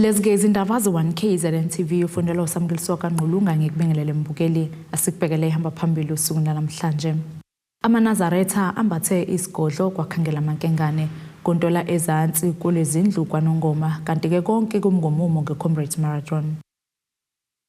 Lezi-ke izindaba ze-1 KZN TV ufundelwa uSamukeliso kaNgqulunga ngikubingelele mbukeli asikubhekele ihamba phambili usuku namhlanje. AmaNazaretha ambathe isigodlo kwakhangela amankengane kontola ezansi kulezindlu kwaNongoma kanti-ke konke kumngomumo nge-Comrades Marathon.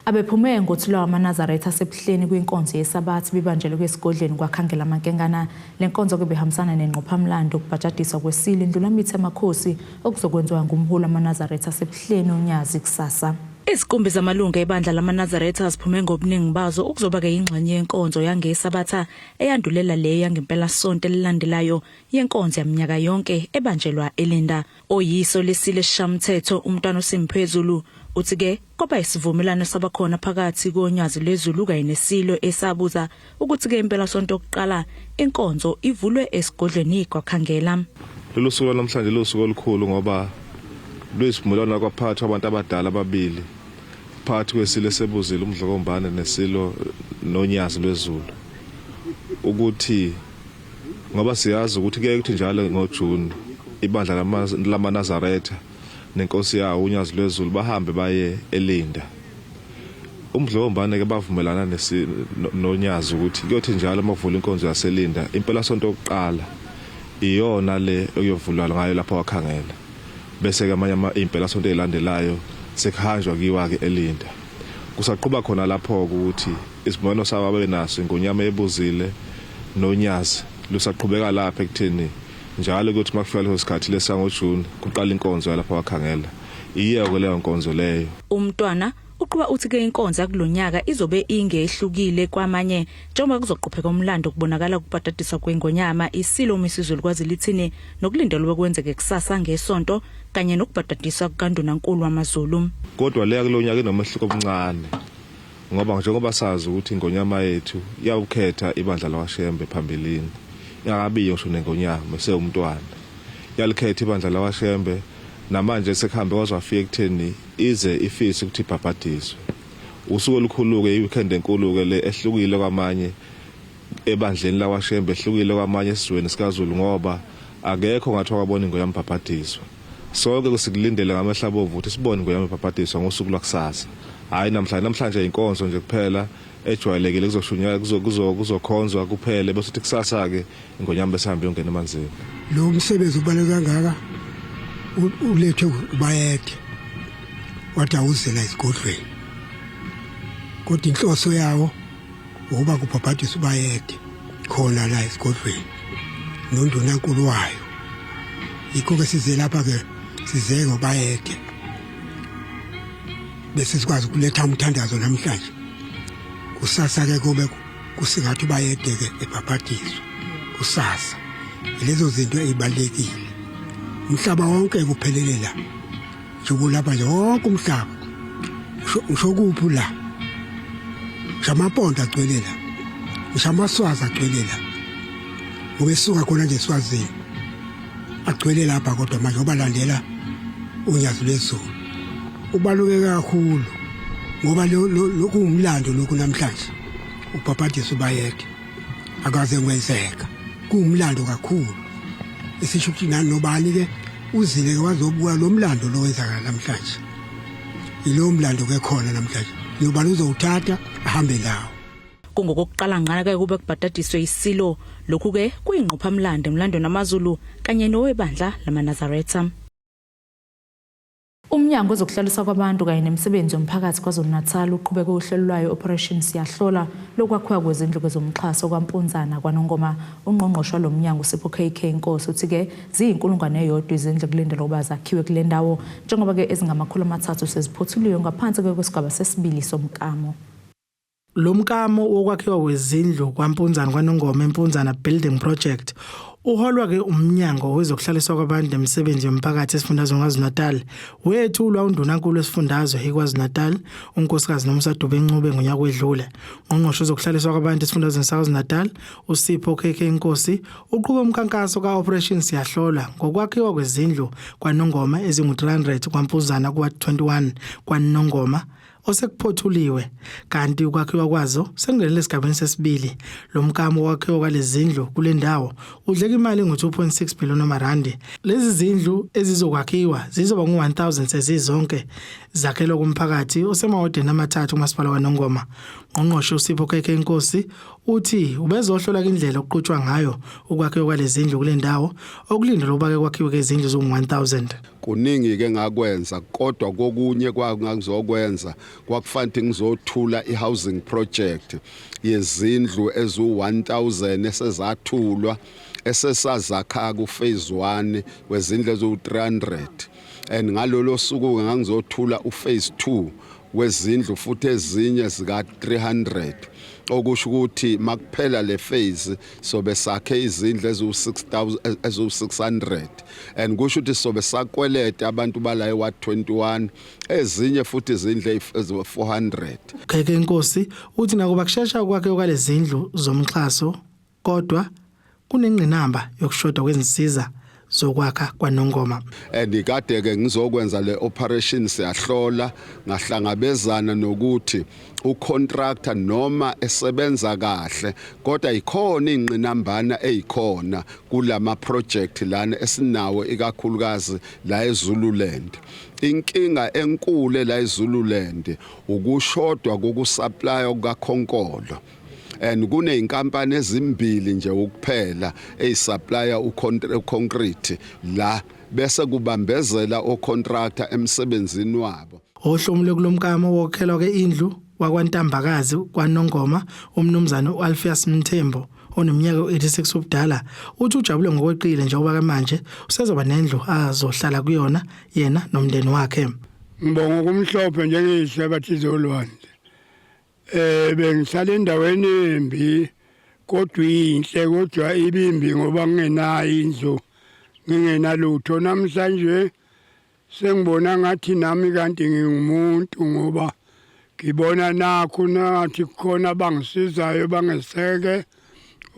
Abephume ngothulwa wamaNazaretha aseBuhleni kwinkonzo yeSabatha ibibanjelwe kwesigodlweni kwaKhangela Amankengana. Le nkonzo ke behambisana nengqophamlando ukubhajadiswa kwesilo iNdlulamithi Yamakhosi okuzokwenziwa ngumholi wamaNazaretha aseBuhleni uNyazi kusasa. Iziqumbi zamalungu ebandla lamaNazaretha ziphume ngobuningi bazo ukuzoba ke yingxenye yenkonzo yangeSabatha eyandulela leyo yangempelasonto elilandelayo yenkonzo yaminyaka yonke ebanjelwa eLinda. Oyiso lesilo esishamthetho uMntwana uSimphezulu uthi ke kwaba isivumelwano sabakhona phakathi koNyazi lwezulu kanye nesilo esabuza ukuthi ke impela sonto yokuqala inkonzo ivulwe esigodlweni kwaKhangela. Lolu suku lwanamhlanje lusuku olukhulu ngoba luyisivumelwano kwaphakathi kwabantu abadala ababili phakathi kwesilo esebuzile uMdlokombane nesilo noNyazi lwezulu ukuthi ngoba siyazi ukuthi kuyaye kuthi njalo ngoJuni ibandla lamaNazaretha nenkosi yawo uNyazi lwezulu bahambe baye eLinda. UMdlokombane ke bavumelana noNyazi ukuthi kuyothi njalo uma kuvula inkonzo yaseLinda impelasonto yokuqala iyona le okuyovulwa ngayo lapho wakhangela bese-ke amanye iy'mpelasonto ey'landelayo sekuhanjwa kuyiwa-ke eLinda. Kusaqhuba khona lapho-ke ukuthi isivumelwano sabo ababenaso iNgonyama ebuzile noNyazi lusaqhubeka lapha ekutheni njalo kuyothi uma kufika leso sikhathi lesa ngoJuni kuqala inkonzo yalapha wakhangela. Iyiyo-ke leyo nkonzo leyo. Umntwana uqhuba uthi ke inkonzo yakulonyaka izobe ingehlukile kwamanye njengoba kuzoqopheka umlando kubonakala ukubhadadiswa kwengonyama isilo uMisuzulu kwaZwelithini nokulindelwe kwenzeke kusasa ngesonto kanye nokubhadadiswa kukaNdunankulu wamaZulu. Kodwa leya kulonyaka inomehluko omncane ngoba njengoba sazi ukuthi ingonyama yethu yawukhetha ibandla lakwaShembe phambilini ingakabiyo ngisho nengonyama esewumntwana yalikhetha ibandla lakwaShembe namanje sekuhambe kwaze wafika ekutheni ize ifise ukuthi ibhabhadiswe usuku olukhulu-ke i-weekend enkulu-ke le ehlukile kwamanye ebandleni lakwaShembe ehlukile kwamanye esizweni sikaZulu ngoba akekho ngathi wakabona ingonyama ibhabhadiswa sonke sikulindele ngamehlo abomvu ukuthi sibone ingonyama ibhabhadiswa ngosuku lwakusasa hhayi namhlanje namhlanje inkonzo nje kuphela ejwayelekile kuzoshunyayelwa kuzokhonzwa kuphele bese uthi kusasa-ke ingonyama bese ihambe iyongena emanzini lo msebenzi ubaluleke kangaka ulethwe ubayede wathi awuzela esigodlweni kodwa inhloso yawo ukuba kubhabhadiswe ubayede khona la esigodlweni nondunankulu wayo yikho-ke size lapha-ke size ngobayede bese sikwazi ukuletha umthandazo namhlanje kusasa-ke kube kusingathi ubayede-ke ebhabhadiswa kusasa yilezo zinto ey'balulekile umhlaba wonke kuphelele la njengoba lapha nje wonke umhlaba usho kuphi la ngisho amampondo agcwele la ngisho amaswazi agcwele la ngoba esuka khona nje eswazini agcwele lapha kodwa manje obalandela unyazi lwezulu ubaluleke kakhulu ngoba lokhu umlando lokhu namhlanje ubhabhadisa ubayede akaze kwenzeka kuwumlando kakhulu esisho ukuthi nanobani ke uzile ke wazobuka lo mlando lo wenzakala namhlanje yilowo mlando ke khona namhlanje nobani uzowuthatha ahambe nawo Kungokokuqala ngqala ke kube kubhadadiswe isilo lokhu ke kuyingqophamlando emlandweni wamaZulu kanye nowebandla lamaNazaretha. Umnyango wezokuhlaliswa kwabantu kanye nemisebenzi yomphakathi KwaZulu-Natal uqhubeke uhlelo lwayo Operation Siyahlola lokwakhiwa kwezindlu kwezomxhaso kwaMpunzana kwaNongoma. Ungqongqoshe walo mnyango uSipho KK Nkosi uthi-ke ziyinkulungwane eyodwa izindlu ekulindelwe ukuba zakhiwe kule ndawo njengoba-ke ezingama-300 seziphothuliwe ngaphansi kwesigaba sesibili somklamo. Lo mklamo wokwakhiwa kwezindlu kwaMpunzana kwaNongoma eMpunzana Building Project uholwa-ke uMnyango Wezokuhlaliswa Kwabantu Nemisebenzi Yomphakathi esifundazweni KwaZulu-Natal. Wethulwa uNdunankulu wesifundazwe iKwaZulu-Natal, uNkosikazi Nomusa Dube-Ncube ngonyaka wedlule. Ungqongqoshe wezokuhlaliswa kwabantu esifundazweni saKwaZulu-Natal, uSipho KK Nkosi, uqhube umkhankaso ka-Operation Siyahlola ngokwakhiwa kwezindlu kwaNongoma ezingu-300 kwaMpuzana kuWard 21 kwaNongoma. Osekuphothuliwe kanti ukwakhiwa kwazo sekungenele esigabeni sesibili. Lo mklamo wokwakhiwa kwalezi zindlu kule ndawo udleka imali engu-2.6 billion wamarandi. Lezi zindlu ezizokwakhiwa zizoba ngu-1000 sezizonke, zakhelwa kumphakathi osemahodeni amathathu kumasipala kaNongoma. Ngqongqoshe uSipho KK Nkosi uthi ubezohlola indlela okuqhutshwa ngayo ukwakhiwa kwalezi zindlu kule ndawo, okulindelwe ukuba-ke kwakhiwe izindlu ezingu-1000. Kuningi-ke ngakwenza, kodwa kokunye kwangizokwenza kwakufanele ngizothula i-housing project yezindlu eziwu-1000 esezathulwa, esesazakha ku-phase 1 wezindlu eziwu-300, and ngalolo suku ngangizothula u-phase 2 wezindlu futhi ezinye zika-300, okusho ukuthi makuphela le phase sobe sakhe izindlu eziwu-6000, eziwu-600, and kusho ukuthi sobe sakweleta abantu bala eWard 21 ezinye futhi izindlu eziwu-400. KK Nkosi uthi nakuba kushesha ukwakhiwa kwalezi zindlu zomxhaso, kodwa kunengqinamba yokushoda kwezinsiza zokwakha kwaNongoma. And kade ke ngizokwenza le operation, siyahlola, ngahlangabezana nokuthi ucontractor noma esebenza kahle, kodwa ikhona ingqinambana eyikhona kulama project lana esinawo, ikakhulukazi la eZululand. Inkinga enkulu la eZululand ukushodwa kokusupply kukakhonkolo, and kuneyinkampani ezimbili nje ukuphela eyisupplier uconcrete la, bese kubambezela ocontractor emsebenzini wabo. Ohlomule kulomkamo wokwakhelwa ke indlu wakwaNtambakazi kwaNongoma, umnumzane uAlpheus Mthembu oneminyaka u-86 ubudala, uthi ujabule ngokweqile njengoba ke manje usezoba nendlu azohlala kuyona yena nomndeni wakhe. Ngibonga kumhlophe njengezihlabathi zolwandle. Bengihlala endaweni embi kodwa inhle, kodwa ibimbi ngoba ngingenayo indlu, ngingenalutho. Namhlanje sengibona ngathi nami kanti ngingumuntu, ngoba ngibona nakho nathi kukhona abangisizayo, bangeseke,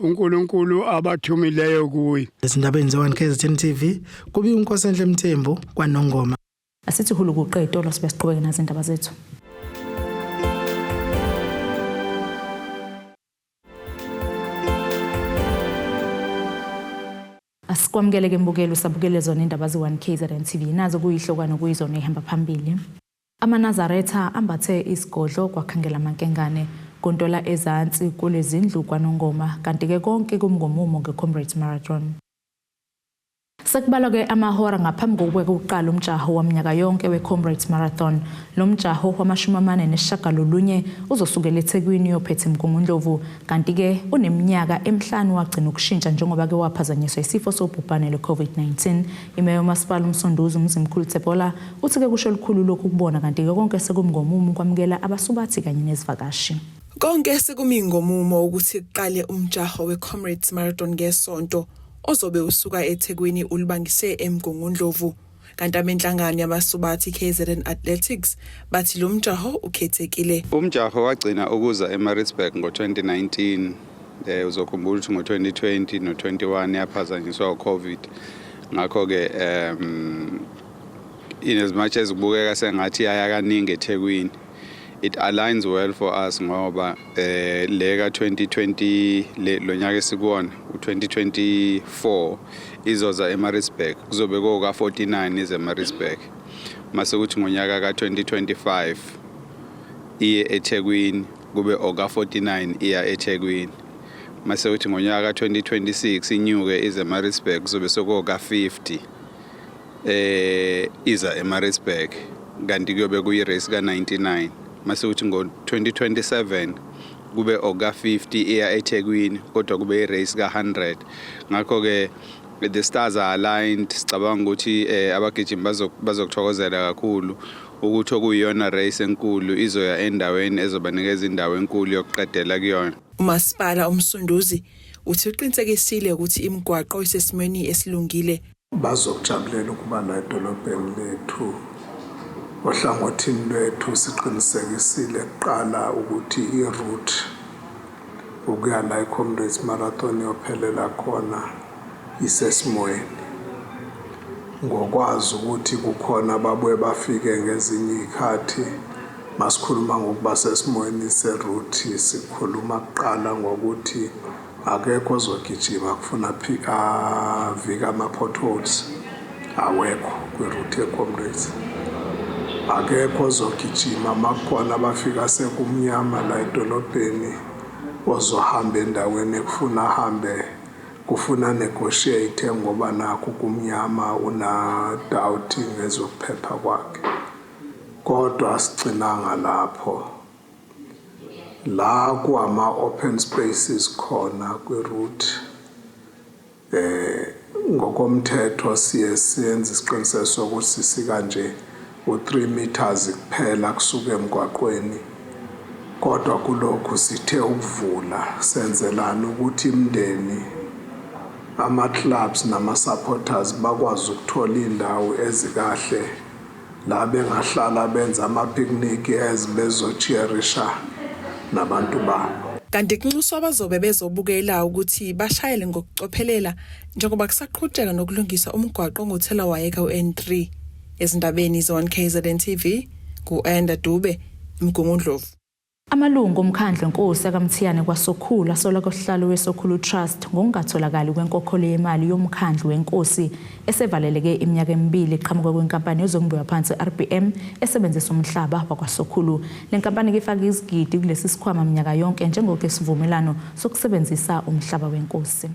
uNkulunkulu abathumileyo kuyi. Ezindabeni ze-1 KZN TV, kubi uNkosenhle Mthembu kwaNongoma. Asithi hulukuqe itolo, sibe siqhubeke nazo indaba zethu. Asikwamukele-ke mbukeli, usabukele zona indaba ze-1 KZN TV, nazo kuyihlokwana kuyizona ehamba phambili. AmaNazaretha ambathe isigodlo kwakhangela amankengane kontola ezansi kulezindlu kwaNongoma, kanti-ke konke kumngomumo nge-Comrades Marathon. Sekubalwa-ke amahora ngaphambi kokuba kuqala umjaho waminyaka yonke we-Comrades Marathon. Lo mjaho wama-49 uzosukela eThekwini uyophetha eMgungundlovu, kanti-ke uneminyaka emihlanu wagcina ukushintsha njengoba-ke waphazanyiswa isifo sobhubhane lwe-COVID-19. Imeya yomasipala uMsunduzi uMzimkhulu Tshepola uthi-ke kusho lukhulu lokhu kubona, kanti-ke konke sekumngomumo ukwamukela abasubathi kanye nezivakashi. Konke sekumi ngomumo ukuthi kuqale umjaho we-Comrades Marathon ngesonto, ozobe usuka eThekwini ulibangise eMgungundlovu. Kanti abenhlangano yabasubathi KZN Athletics bathi lo mjaho ukhethekile. Umjaho wagcina ukuza eMaritzburg ngo-2019. Uzokhumbula ukuthi ngo-2020 no-21 yaphazanyiswa uCovid. Ngakho-ke in as much as kubukeka sengathi yaya kaningi eThekwini, it aligns well for us ngoba le ka 2020, le lo nyaka esikuwona u2024, izoza eMaritzburg, kuzobe koka 49 ize eMaritzburg, mase kuthi ngonyaka ka 2025 iye eThekwini, kube oka 49 iya eThekwini, mase kuthi ngonyaka ka 2026 inyuke ize eMaritzburg, kuzobe sekuka 50 iza eMaritzburg, kanti kuyobe kuyi race ka 99, mase kuthi ngo 2027 kube oka 50 iya eThekwini, kodwa kube i race ka 100. Ngakho ke the stars are aligned. Sicabanga ukuthi abagijimi bazokuthokozela kakhulu ukuthi okuyiyona race enkulu izoya endaweni ezobanikeza indawo enkulu yokuqedela kuyona. Umasipala uMsunduzi uthi uqinisekisile ukuthi imigwaqo isesimweni esilungile. Bazokujabulela ukuba la edolobheni lethu. Ohlangothini lwethu siqinisekisile kuqala ukuthi i-route ukuya la i-Comrades Marathon yophelela khona isesimweni, ngokwazi ukuthi kukhona ababuye bafike ngezinye iy'khathi. Masikhuluma ngokuba sesimweni seroute, sikhuluma kuqala ngokuthi akekho ozogijima kufuna avike ama-potholes, awekho kwiroute ye-Comrades. Akekho ozogijima makukhona abafika sekumnyama la edolobheni ozohamba endaweni ekufuna ahambe, kufuna negotiate ngoba nakho kumnyama, una doubt ngezokuphepha kwakhe. Kodwa asigcinanga lapho. La kwama open spaces khona kwi-route, ngokomthetho siye siyenze isiqiniseko sokuthi sisika nje u-3 meters kuphela kusuka emgwaqweni, kodwa kulokhu sithe ukuvula senzelana ukuthi imindeni, ama-clubs nama-supporters bakwazi ukuthola iy'ndawo ezikahle la bengahlala benza ama-picnic as bezocheerisha nabantu babo. Kanti kunxuswa abazobe bezobukela ukuthi bashayele ngokucophelela njengoba kusaqhutsheka nokulungisa umgwaqo onguthelawayeka u-N3. Ezindabeni ze-1 KZN TV, ngu-Enda Dube, eMgungundlovu. Amalungu omkhandlu enkosi akaMthiyane kwaSokhulu asola kusihlalo weSokhulu Trust ngokungatholakali kwenkokhelo yemali yomkhandlu wenkosi esevaleleke iminyaka emibili iqhamuka kwinkampani yezokumbiwa phansi RBM esebenzisa umhlaba wakwaSokhulu. Le nkampani ifaka izigidi kulesi sikhwama minyaka yonke njengokwesivumelwano sokusebenzisa umhlaba wenkosi.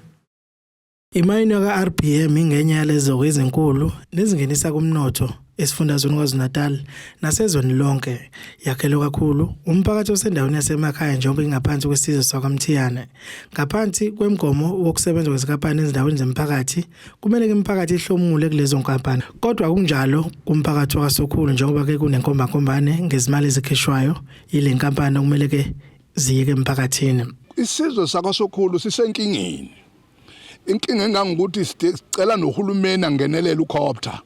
Imayini yaka-RBM ingenye yalezo ezinkulu nezingenisa kumnotho esifundazweni KwaZulu-Natal nasezweni lonke. Yakhelwe kakhulu umphakathi osendaweni yasemakhaya njengoba ingaphansi kwesizwe sakwaMthiyane. Ngaphansi kwemigomo wokusebenza kwezinkampani ezindaweni zemiphakathi, kumele imiphakathi ihlomule kulezo nkampani. Kodwa kunjalo kumphakathi wakaSokhulu njengoba ke kunenkombankombane ngezimali ezikhishwayo yile nkampani okumele ke ziyeke emphakathini. Isizwe sakwaSokhulu sisenkingeni. Inkinga engangokuthi sicela nohulumeni angenelele uCopter.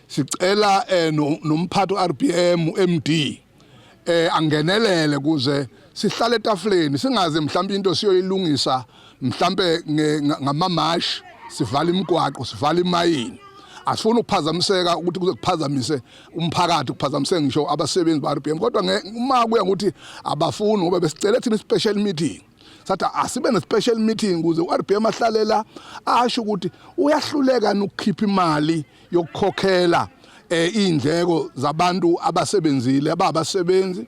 Sicela nomphathi uRBM uMD angenelele kuze sihlale etafuleni, singaze mhlawumbe into siyoyilungisa mhlambe ngamamashi, sivala imigwaqo, sivala imayini. Asifuni ukuphazamiseka ukuthi kuze kuphazamise umphakathi, kuphazamise ngisho abasebenzi ba-RBM, kodwa uma kuya ngokuthi abafuni, ngoba besicele thina special meeting, sathi asibe ne-special meeting ukuze u-RBM ahlalela asho ukuthi uyahluleka ukukhipha imali yokukhokhela indleko zabantu abasebenzile, ababasebenzi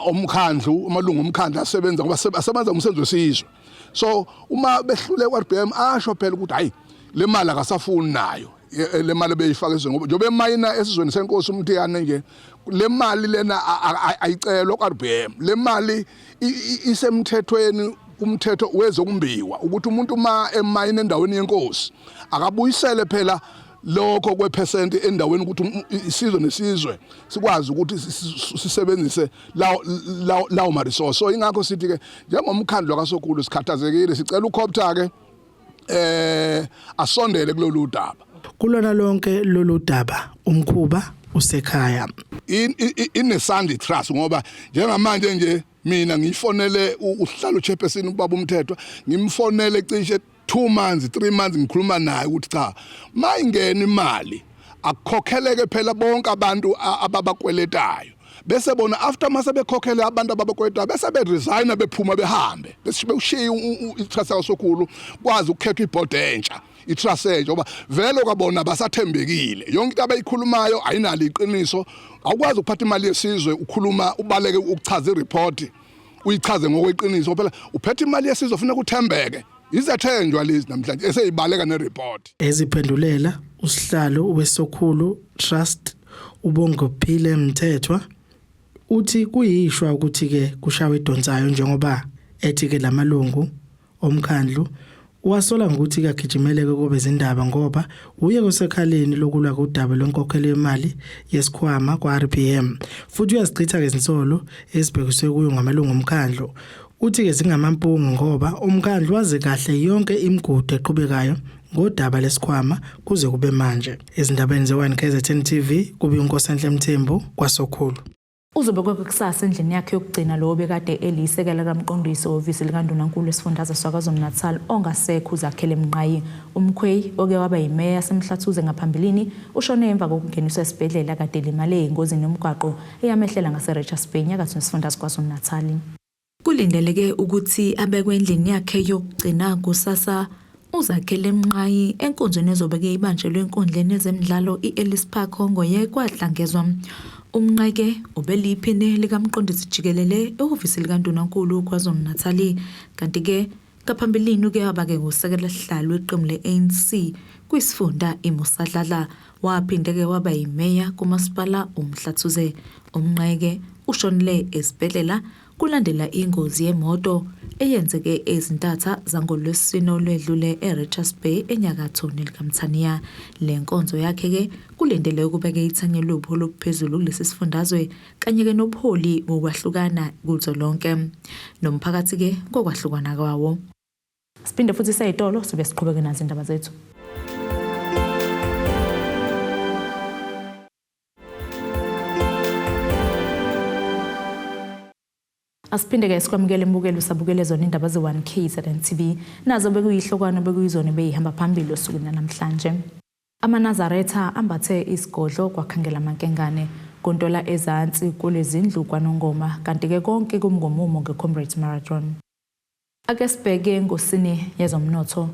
omkhandlu, amalungu omkhandlu asebenza, ngoba asebenza umsebenzi wesizwe. So uma behluleka u-RBM asho phela ukuthi hayi, le mali akasafuni nayo, le mali ebeyifaka esizweni, ngoba njengoba emayina esizweni senkosi uMthiyane nje, le mali lena ayicelwa ku-RBM. Le mali isemthethweni, umthetho wezokumbiwa, ukuthi umuntu uma emayina endaweni yenkosi akabuyisele phela lokho kwephesenti endaweni, ukuthi isizwe nesizwe sikwazi ukuthi sisebenzise lawo ma resource. So ingakho sithi ke njengomkhandlu kaSokhulu sikhathazekile, sicela uCopter ke asondele kulolu daba. Kulona lonke lolu daba umkhuba usekhaya. Inesandi trust, ngoba njengamanje nje mina ngifonele usihlalo chairperson ubaba uMthethwa, ngimfonele cishe 2 months, 3 months, ngikhuluma naye ukuthi cha, mayingena imali akukhokheleke phela bonke abantu ababakweletayo, bese bona after mase bekhokhele abantu ababakweletayo bese be-resigna, bephuma, behambe, bese bewushiya itrust yaSokhulu, kwazi ukukhethwa ibhodi entsha, itrust entsha, ngoba vele kwabona basathembekile, yonke into abayikhulumayo ayinalo iqiniso. Awukwazi ukuphatha imali yesizwe ukhuluma ubaleke ukuchaza ireport, uyichaze ngokweqiniso. Phela uphethe imali yesizwe, ufuna kuthembeke. Izethenjwa lezi namhlanje eseyibaleka nereport. Eziphendulela usihlalo weSokhulu Trust uBongophile Mthethwa uthi kuyishwa ukuthi ke kushawe idonsayo, njengoba ethi ke lamalungu omkhandlu wasola ngokuthi kagijimeleke kube izindaba ngoba uye kusekhaleni lokulwa kudaba lwenkokhelo yemali yesikhwama kwa-RBM, futhi uyazichitha ke izinsolo ezibhekiswe kuyo ngamalungu omkhandlu. Uthi ke zingamampungu ngoba umkhandlu wazi kahle yonke imigudu eqhubekayo ngodaba lesikhwama kuze kube manje. Ezindabeni ze-1 KZN TV kube uNkosenhle Mthembu kwaSokhulu. Uzobekwa kusasa endlini yakhe yokugcina lo obekade elisekela kamqondisi ehhovisi likaNdunankulu esifundazwe saKwaZulu-Natal ongasekho uZakhele Mnqayi. Umkhweyi oke waba yimeya yaseMhlathuze ngaphambilini ushone emva kokungeniswa esibhedlela kade elimale engozini yomgwaqo eyamehlela ngase-Richards Bay nyakatho nesifundazwe KwaZulu-Natal. Kulindeleke ukuthi abekwe endlini yakhe yokugcina kusasa uZakhele Mnqayi enkonzweni ezobe-ke ibanjelwe enkundleni yezemidlalo i-Ellis Park Ongoye kwaHlangezwa. UMnqayi-ke ubeliyiphini likamqondisi jikelele ehhovisi likaNdunankulu KwaZulu-Natal kanti-ke ngaphambilini uke waba-ke ngusekela sihlalo weqembu le-ANC kwisifunda iMusa Dladla waphinde-ke waba yimeya kumasipala uMhlathuze. UMnqayi-ke ushonele esibhedlela kulandela ingozi yemoto eyenzeke ezintatha zangoLwesine olwedlule eRichards Bay enyakatho nelikaMthaniya. Le nkonzo yakhe-ke kulindele ukuba-ke ithanyelwe ubuholi obuphezulu kulesi sifundazwe kanye-ke nobuholi ngokwahlukana kuzwelonke nomphakathi-ke ngokwahlukana kwawo. Siphinde futhi seyitolo sibe siqhubeke nazo indaba zethu. Asiphinde-ke sikwamukele mbukeli usabukele zona indaba ze-1 KZN TV. Nazo bekuyihlokwana bekuyizona beyihamba phambili osukwini namhlanje. AmaNazaretha ambathe isigodlo kwakhangela amankengane kontola ezansi kulezindlu kwaNongoma kanti-ke konke kumngomumo nge-Comrades Marathon. Ake sibheke ngosini yezomnotho.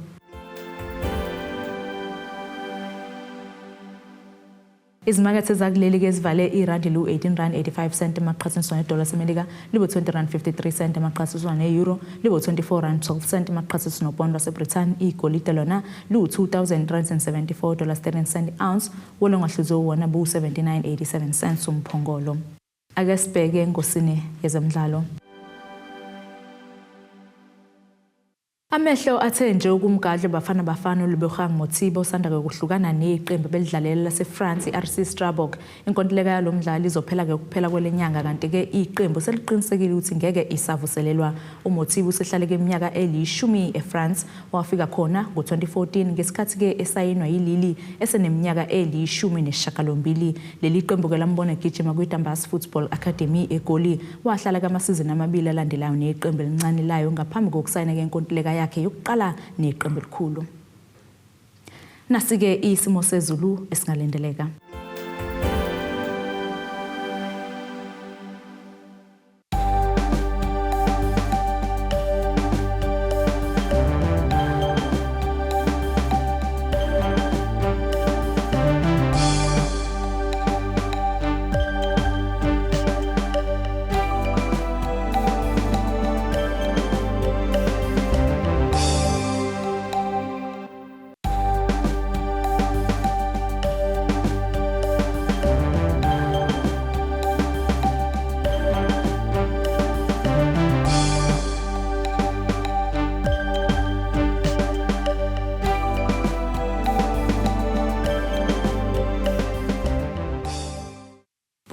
Izimakethe zakuleli-ke zivale irandi liwu-18 rand 85 cent emaqhathaniswa nedola lasemelika libu-20 rand 53 cent emaqhathaniswa ne-euro libu-24 rand 12 cent emaqhathaniswa nopondo waseBrithani. Igolide lona liwu-2374 dollars 13 cent ounce wolongahluziwe wona bu-79.87 cents umphongolo. Ake sibheke ngosini yezemidlalo. Amehlo athe nje ukumgadla Bafana Bafana uLebohang Mothiba osanda kuhlukana neqembu belidlalela laseFrance iRC Strasbourg. Inkontileka yalo mdlali izophela ke kuphela kwelenyanga kanti ke iqembu seliqinisekile ukuthi ngeke isavuselelwa. UMothiba usehlale ke iminyaka eli-10 eFrance, wafika khona ngo-2014 ngesikhathi ke esayinwa yiLille eseneminyaka eli-18. Leli qembu ke lambona egijima kwiDambas Football Academy eGoli. Wahlala kamasizini amabili alandelayo neqembu elincane layo ngaphambi kokusayina ke inkontileka yakhe yokuqala neqembu elikhulu. Nasi-ke isimo sezulu esingalindeleka.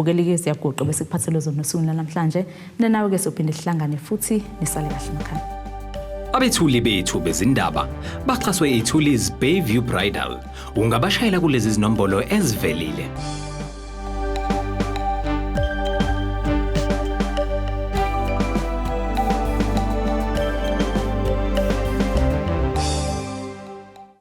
Bukeli-ke siyaguqa bese kuphathelwe zona osukwini lwanamhlanje. Mina nawe-ke sophinde sihlangane futhi, nisale kahle emakhaya. Abethuli bethu bezindaba baxhaswe iThulis Bayview Bridal. Ungabashayela kulezi zinombolo ezivelile.